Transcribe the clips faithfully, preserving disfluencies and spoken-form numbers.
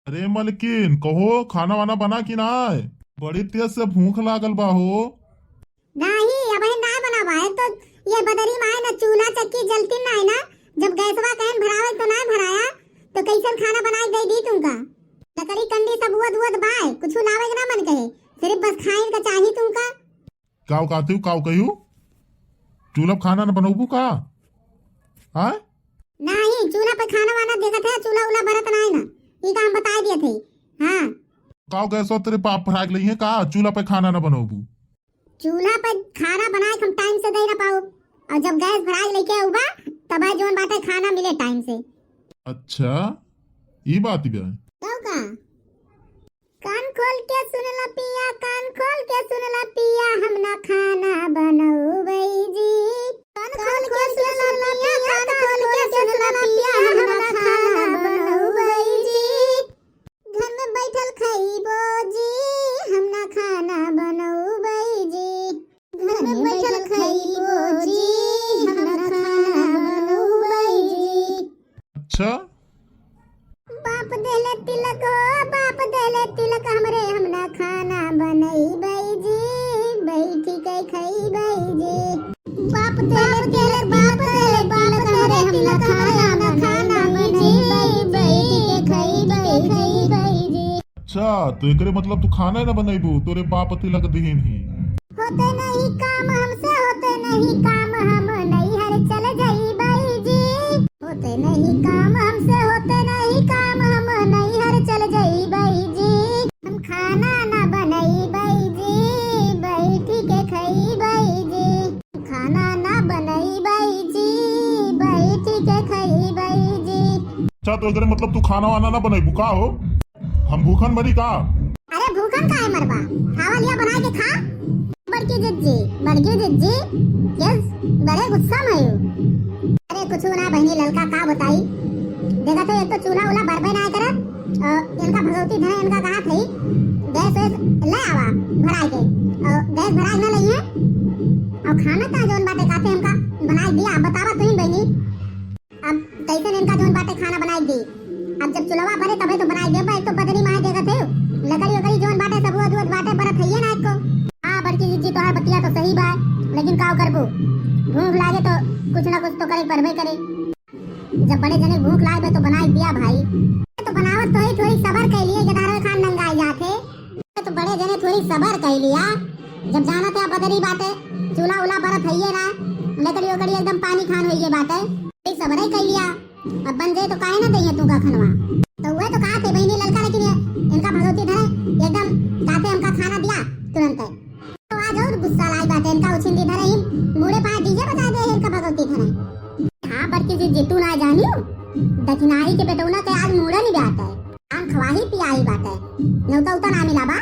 अरे मलकिन, कहो, खाना वाना बना कि नाय? बड़ी तेज से भूख लागल बा हो। नाही, अबहिन नाय बनावा है तो ये बदरी माय न चूल्हा चक्की जलती नाय ना, जब गैसवा कहन भरावे तो नाय भराया, तो कैसन खाना बनाए दे दी तुमका? लकड़ी कंडी सब उवद उवद बाय, कुछ लावे के ना मन कहे, सिर्फ बस खाइन का चाही तुमका। काव कहती हूँ, काव कही हूँ? चूल्हा पे खाना न बनौबू का? आय? नाही, चूल्हा पे खाना वाना देखत है, चूल्हा उल्हा बरत नाय ना, ई का हम बताए दिए थे। हाँ। काव गैसवा तेरे बाप भराए के लइहे का? चूल्हा पे खाना न बनौबू? चूल्हा पे खाना बनाए के हम टाइम से दे ना पाओ, और जब गैस भराए लेके आऊबा तब जोन बाटे खाना मिले टाइम से। अच्छा, ई बात बा। तो का? कान खोल के सुन ला पिया, कान खोल के सुन ला पिया, हम ना खाना बनौबै जी। कान खोल के सुन ला पिया, कान खोल के सुन ला पिया, हम ना खाना बनौबै जी। घर में बैठल खइबो जी, हम ना खाना बनौबै जी। घर में बैठल खइबो जी, हम ना खाना बनौबै जी। अच्छा। बाप देले तिलक हो, बाप देले तिलक हमरे, हम ना खाना बनैबै जी, बैठी के खइबै जी। बाप देले तिलक, बाप देले तिलक हमरे, हम ना खाना बनैबै जी, बैठी के खइबै जी। अच्छा, तो एकरे मतलब तू खाना ना बनैबू, तोरे बाप तिलक दिहिन ही। होते नहीं काम हमसे, होते नहीं काम, हम नैहर चल जइबै जी। होते नहीं काम हमसे, होते नहीं काम, हम नैहर चल जइबै जी। हम खाना ना बनैबै जी, बैठी के खइबै जी। खाना ना बनैबै जी, बैठी के खइबै जी। अच्छा, तो एकरे मतलब तू खाना वाना ना बनैबू का हो? हम भूखन मरी का? अरे भूखन काहे मरबा? खावा लिया बनाए के खा। बड़की जिज्जी, बड़की जिज्जी, ये बड़े गुस्सा में हो। अरे कुछ ना बहिनी, ललका का बताई, देखा तो एक तो चूल्हा उल्हा बरबे ना करत, और इनका भगवती धन इनका कहा थे गैस वैस ले आवा भराए के, और गैस भराए ना लइहे, और खाना का जोन बाटे काते हमका बनाए दिया, बतावा तुम बहिनी। अब कैसे इनका जोन बाटे खाना बनाए दी? अब जब चुलवा बरे तबे तो बनाए देबे, एक तो बदरी माए देखत है, लकड़ी उकड़ी जोन बाटे सब उवद उवद बाटे, बरत है ये ना एको। हाँ बड़की जिज्जी, तोहार बतिया तो सही बा, लेकिन का करबू, भूख लागे तो कुछ ना कुछ तो करे पड़बे करे। जब बड़े जने भूख लागे तो बनाए दिया भाई। तो बनावत तो ही थोड़ी सबर कर लिए, ग्यारह खान नंगाई जाते। तो बड़े जने थोड़ी सबर कर लिया, जब जाना थे बदरी बाटे, चूल्हा उल्हा बरत है ये ना, लकड़ी उकड़ी एकदम पानी खान होइए बाटे, थोड़ी सबर ही कर लिया। अब बन जाए तो काहे ना दइहे तू का खनवा। तो वह तो कहा थे बहिनी ललका, लेकिन ये इनका भगवती धरे एकदम कहते हमका खाना दिया तुरंत। तो आज और गुस्सा लाई बाटे इनका उछिंदी धरे ही, मूड़े पाए डीजे बजा दे इनका भगवती धरे। हाँ बड़की जिज्जी, तू ना जानियो, दखिनाही के बेटौना के आज मूड़न ही बाटे। आम खवाही पियाई बाटे, नेवता उता ना मिला बा।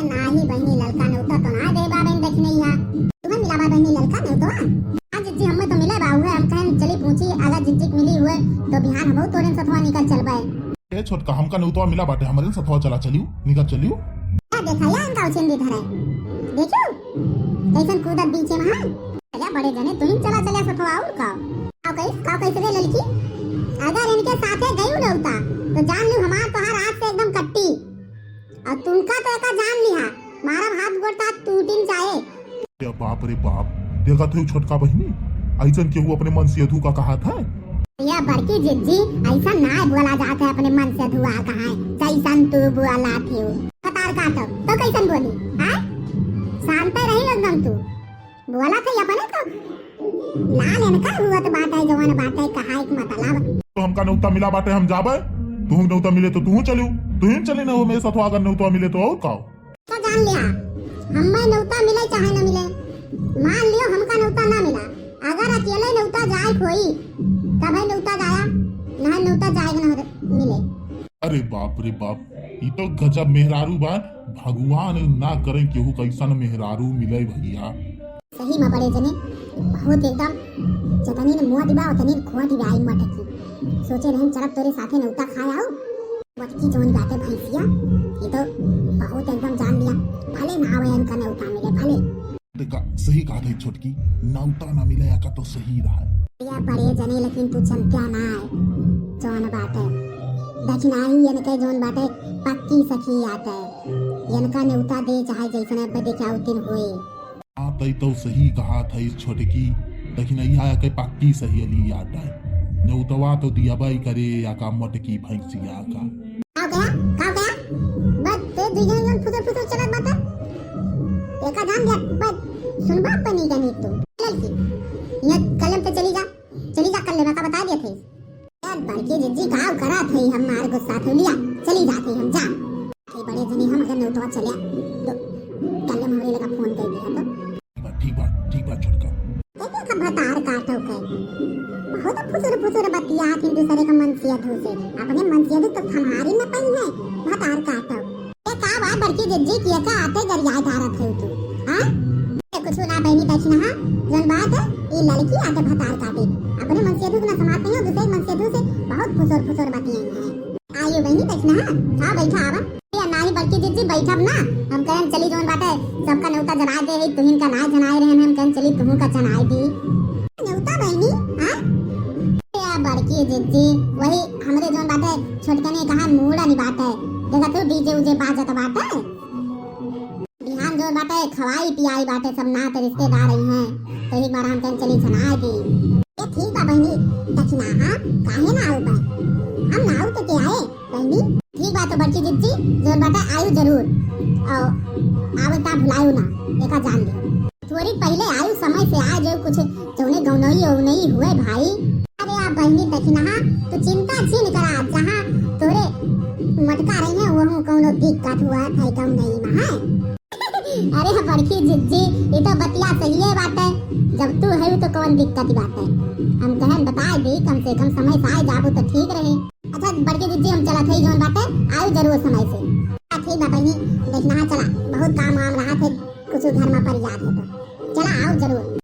नाही बहिनी ललका, नेवता तो ना दे बा बहिन दखिनैया। तुम्हें मिला बा बहिनी ललका नेवतवा? आज जिज्जी हमें तो मिले बा, उहे हम कहन चली पूछी, अगर जिज्जी के मिली हुए तो बिहान हम तोरे सथवा निकल चलबे। ए छोटका, हमका नेवतवा मिला बाटे, हमरे सथवा चला चलियो, निकल चलियो। क्या देखा या इनका उछिंदी धरे, देखियो कैसन कूदत बीचे में। अरे बड़े जने तुम चला चला सथवा और का? का कही, का कही रे ललकी? अगर इनके साथे गयू नेवता तो जान लू हमार तोहार आज से एकदम कट्टी। और तुमका तो एका जान लिहा, मारब हाथ गोड़ ता टूटिन जाए। अरे बाप रे बाप, देखत हो छोटका बहिनी, ऐसन केहू अपने मन से अधू का कहा था? या बड़की जिज्जी, ऐसा ना बोला जात है अपने मन से अधू आ कहा है, जैसन तू बोला थे। कतार काटो, तो कैसन बोली, हाँ? शांत रही एकदम तू। बोला थे अपने तो लाल इनका हुआ तो बात है, जवान बात है, कहा एक मतलब। तो हमका नेवता मिला बाटे, हम जाबे, तुहू नेवता मिले तो तुहू चलू, तुहू चले ना हो मेरे साथ, अगर नेवता मिले तो और का? तो जान लिया, हमें नेवता मिले चाहे न मिले, मान लियो हमका नेवता ना मिला, अगर अकेले नेवता जाए कोई, तबे नेवता जाया, नहीं नेवता जाए न मिले। अरे बाप रे बाप, ई तो गजब मेहरारू बा। भगवान ना करे केहू कैसन मेहरारू मिले भैया। सही में बड़े जने बहुत एकदम जतनी ने मुआ दिबा उतनी ने खुआ दिबा आई मटकी। सोचे रहन चरब तोरे साथे नेवता खाए आऊ। मटकी जोन बाटे भैंसिया, ये तो बहुत एकदम जान लिया। भले ना आवे इनका नेवता मिले, भले। देखा, सही कहा था छोटकी, नेवता ना मिले का तो सही रहा है। या बड़े जने, लेकिन तू जनत्या ना है, जौन बाटे। दखिनही यनके जौन बाटे पक्की सखी आटे। यनका नेउता दे चाहे जैसने बदे क्या उतिन होए। हाँ, तई तो सही कहा थइस छोटकी। दखिनही यनके पक्की सहेली आटे। नेउतवा तो दियबई करे या का मोटकी भैंसिया का। का कहा? का कहा? बस ते दुइजन जन फुसुर फुसुर चलत बाटे। एका जान दिया, बस सुनबा पनी जानी तू। ललकी, ये कलम से चली जा, चली जा कलम का बता दिया थे। यार बड़की जिज्जी का करा थे, हम मार गुस्सा थे लिया, चली जाते हम जा। के बड़े जनी हम अगर नेउतवा चलिया, तो कलम हमरे लगा फोन कर दिया तो। ठीक बा, ठीक बा, ठीक बा छोटका। देखो का भतार काटो के। बहुत फुसुर फुसुर बतियात हैं दूसरे का मनसियाधू से। अपने मनसियाधू तो संभारी न पाई है, भतार काटो। ये का बात बड़की जिज्जी की का आते गरियाए धारत है तू, हाँ? ये कुछ ना बहनी दखिनहा, जौन बात है, ये ललकी आके भतार काटे। अपने मनसियाधू को ना समात नहीं हो, दूसरे मनसियाधू से बहुत फुसुर फुसुर बतियाई हैं। आइयो बहनी दखिनहा, हाँ बैठा आवा। या नाही बड़की जिज्जी बैठब ना, हम कहन चली जौन बाटे सबका नेउता जनाए दे है, तुहिन का नाय जनाए रहे हम कहन चली तुहू का जनाए दी। नेउता बहनी, हाँ? या बड़की जिज्जी, वही हमरे जौन बाटे छोटकने कहा मूड़ा नहीं बाटे, देखा तू डीजे उजे बाजत बाटे। बिहान जौन बाटे खवाई पियाई बाटे सब नात रिश्तेदार आई हैं, तो एक बार हम कहन चली जनाए दी। ये ठीक बा बहनी, दखिनहा, काहे ना आऊ बा? हम ना आऊ तो के आए? बहनी, ठीक बा तो बड़की जिज्जी, जौन बाटे आयु जरूर। और आवे ता भुलायु ना, एका जान ले। थोड़ी पहले आयु समय से आ जाऊ कुछ जौने गौनई औनई हुए भाई। अरे आ बहनी दखिनहा, तू चिंता छिन करा, जहाँ तोरे मटका रही है वहू कौनो दिक्कत हुआ था कौन नहीं मा है। अरे बड़की जिज्जी, ये तो बतिया सही है बात है। जब तू है तो कौन दिक्कत बात है? हम कहन बताए दी, कम से कम समय से आ जाबू तो ठीक रहे। अच्छा बड़की जिज्जी, हम चलत हई जौन बाटे, आयु जरूर समय से। हाँ, ठीक बा बहनी, दखिनहा चला, बहुत काम वाम रहा थे, कुछ घर में पर याद है तो चला, आयु जरूर।